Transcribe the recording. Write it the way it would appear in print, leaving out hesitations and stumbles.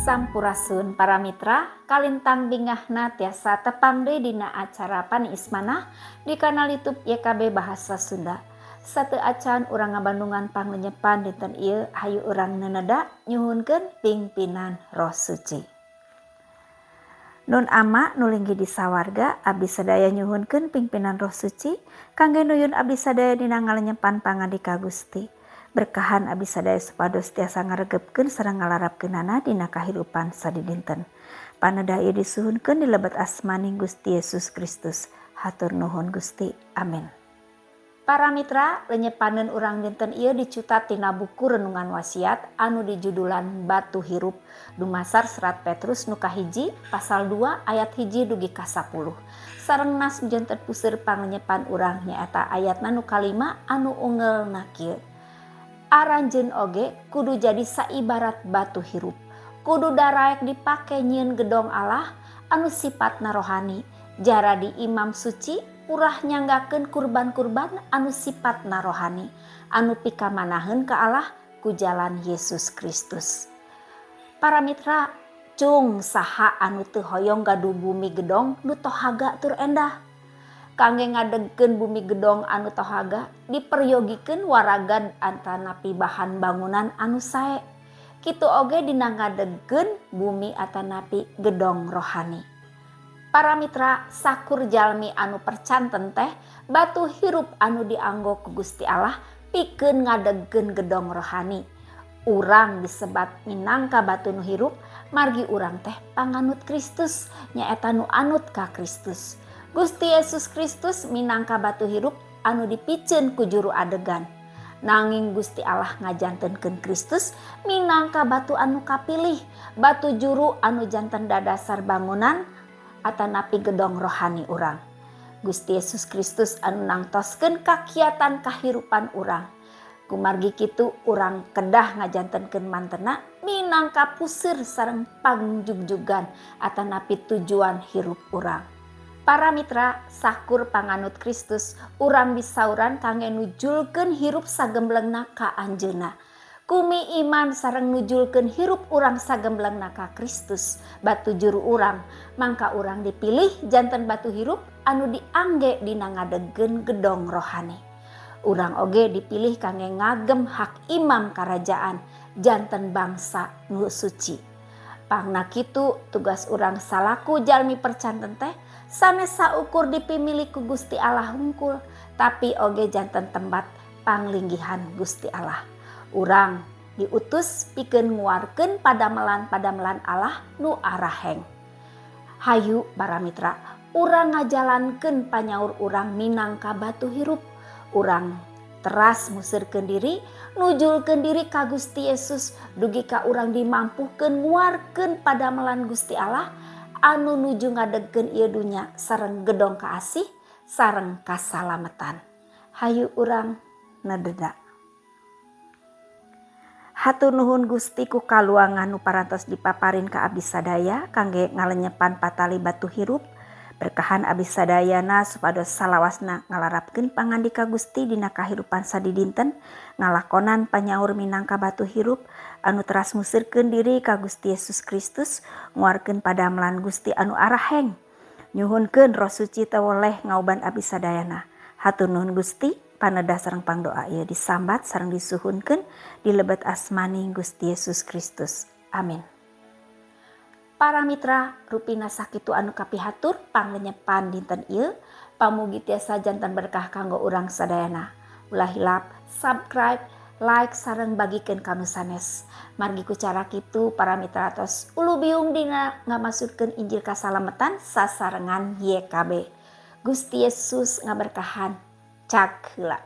Sampurasun para mitra, kalintang bingahna tiasa tepang deui dina acara Paniis Manah di kanal YouTube YKB Bahasa Sunda. Sateuacan urang ngabandungan panglenyepan dinten ieu, hayu urang neneda nyuhunkeun pingpinan Roh Suci. Nun Ama nu linggih di sawarga, abdi sadaya nyuhunkeun pingpinan Roh Suci kangge nuyun abdi sadaya dina ngalenyepan pangandika Gusti. Berkahan abdi sadaya supados tiasa ngaregepkeun sareng ngalarapkeunana dina kahirupan sadidinten. Panedah ieu disuhunkeun di lebet asmaning Gusti Yesus Kristus. Hatur nuhun, Gusti. Amin. Para mitra, lenyepaneun urang dinten ieu dicutat tina buku Renungan Wasiat anu dijudulan Batu Hirup, dumasar Serat Petrus nu kahiji pasal 2 ayat 1 dugi ka 10. Sareng nas janten puseur panglenyepan urang nyaeta ayatna nu kalima anu unggelna kieu: "Aranjeun oge kudu jadi saibarat batu hirup. Kudu daraek dipake nyieun gedong Allah anu sifatna rohani. Jaradi imam suci purah nyanggakeun kurban-kurban anu sifatna rohani anu pikamanaheun ka Allah ku jalan Yesus Kristus." Para mitra, cung saha anu teu hoyong gaduh bumi gedong nu tohaga tur endah? Kangge ngadegkeun bumi gedong anu tohaga, diperyogikeun waragad atanapi bahan bangunan anu sae. Kitu oge dina ngadegkeun bumi atanapi gedong rohani. Para mitra, sakur jalmi anu percanten teh batu hirup anu dianggo ku Gusti Allah pikeun ngadegkeun gedong rohani. Urang disebat minangka batu nu hirup margi urang teh panganut Kristus, nyaeta nu anut ka Kristus. Gusti Yesus Kristus minangka batu hirup anu dipiceun ku juru adegan. Nanging Gusti Allah ngajantenkeun Kristus minangka batu anu kapilih, batu juru anu janten dadasar bangunan atanapi gedong rohani urang. Gusti Yesus Kristus anu nangtoskeun kakiatan kahirupan urang. Kumargi kitu, urang kedah ngajantenkeun mantena minangka puseur sareng pangjugjugan atanapi tujuan hirup urang. Para mitra, sakur panganut Kristus, urang disauran kangge nujulkeun hirup sagemblengna ka Anjeunna. Kumi iman sareng nujulkeun hirup urang sagemblengna ka Kristus, batu juru urang, mangka urang dipilih janten batu hirup anu diangge dina ngadegkeun gedong rohani. Urang oge dipilih kangge ngagem hak imam karajaan, janten bangsa nu suci. Pangna kitu, tugas urang salaku jalmi percanten teh sanes saukur dipimilih ku Gusti Allah hungkul, tapi oge janten tempat panglinggihan Gusti Allah. Urang diutus pikeun nguarkeun padamelan-padamelan Allah nu araheng. Hayu para mitra, urang ngajalankeun panyaur urang minangka batu hirup. Urang teras museurkeun diri, nujulkeun diri ka Gusti Yesus dugi ka urang dimampuhkeun nguarkeun padamelan Gusti Allah anu nuju ngadegkeun ieu dunya sareng gedong kaasih sareng kasalametan. Hayu urang nededa. Hatur nuhun, Gusti, ku kaluangan nu parantos dipaparin ka abdi sadaya kangge ngalenyepan patali batu hirup. Berkahan abdi sadayana supados salawasna ngalarapkeun pangandika Gusti dina kahirupan sadidinten, ngalakonan panyaur minangka batu hirup anu teras museurkeun diri ka Gusti Yesus Kristus, nguarkeun padamelan Gusti anu araheng. Nyuhunkeun Roh Suci teweleh ngauban abdi sadayana. Hatur nuhun, Gusti. Panedah sareng pangdoa ieu disambat sareng disuhunkeun di lebet asmaning Gusti Yesus Kristus. Amin. Para mitra, rupina sakitu anu kapihatur panglenyepan dinten ieu. Pamugi tiasa janten berkah kanggo urang sadayana. Ulah hilap subscribe, like, sareng bagikeun ka nu sanes. Margi ku cara kitu para mitra tos ulubiung dina ngamasukkeun Injil kasalametan sasarengan YKB. Gusti Yesus ngaberkahan. Cak heula.